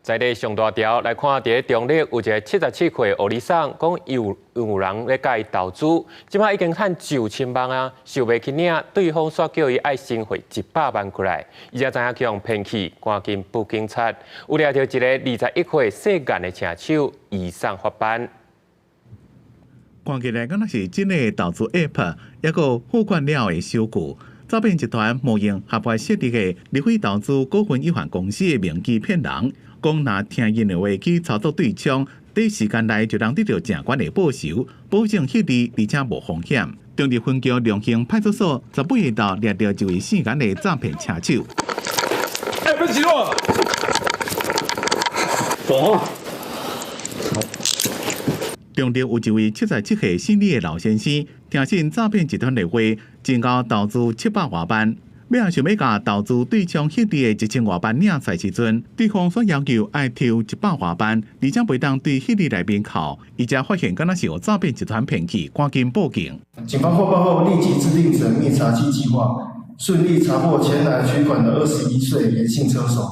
在咧上大條來看，佇咧中壢有一个77歲歐尼桑，講有人咧共伊投資，這擺已經趁上千萬啊，想袂去領，對方煞叫伊愛先匯100萬過來，伊才知影予人騙去，趕緊報警察。有掠著一个21歲姓顏的車手，移送法辦。看起來敢若是真的投資 App，抑閣付款了的收據。詐騙集團冒用合法設立的立輝投資股份有限公司的名義騙人，講若聽𪜶的話去操作對沖，短時間內就能得著誠懸的報酬，保證獲利，而且無風險。中壢分局龍興派出所18日晝掠著一位姓顏的詐騙車手。欸，別急我，走。中壢有一位77歲姓李的老先生，聽信詐騙集團的話，真𠢕投資700外萬，尾仔想欲共投資對沖獲利的1000外萬領出來時陣，對方煞要求愛抽100外萬，而且袂當對獲利內面扣，伊才發現敢若是予詐騙集團騙去，趕緊報警。警方獲報後，立即制定縝密查緝計劃，順利查獲前來取款的21歲顏姓車手。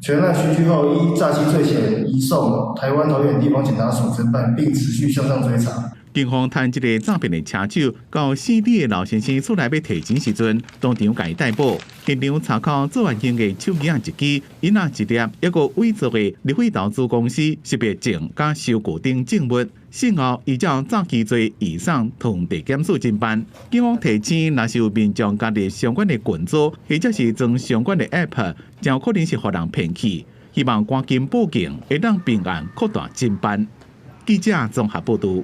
全案刑拘後，依詐欺罪嫌移送臺灣桃園地方檢察署偵辦，並持續向上追查。警方趁這个詐騙的車手到姓李的老先生厝內欲提錢時陣，當場共伊逮捕。現場查扣作案用的手機仔一支，銀仔一粒，抑閣偽造的立輝投資公司識別證佮收據等證物。事後依照詐欺罪移送桃園地檢署偵辦。警方提醒，若是有民眾加入相關的群組，或者是裝相關的 App，誠有可能是予人騙去。希望趕緊報警，會當平安擴大偵辦。記者綜合報導。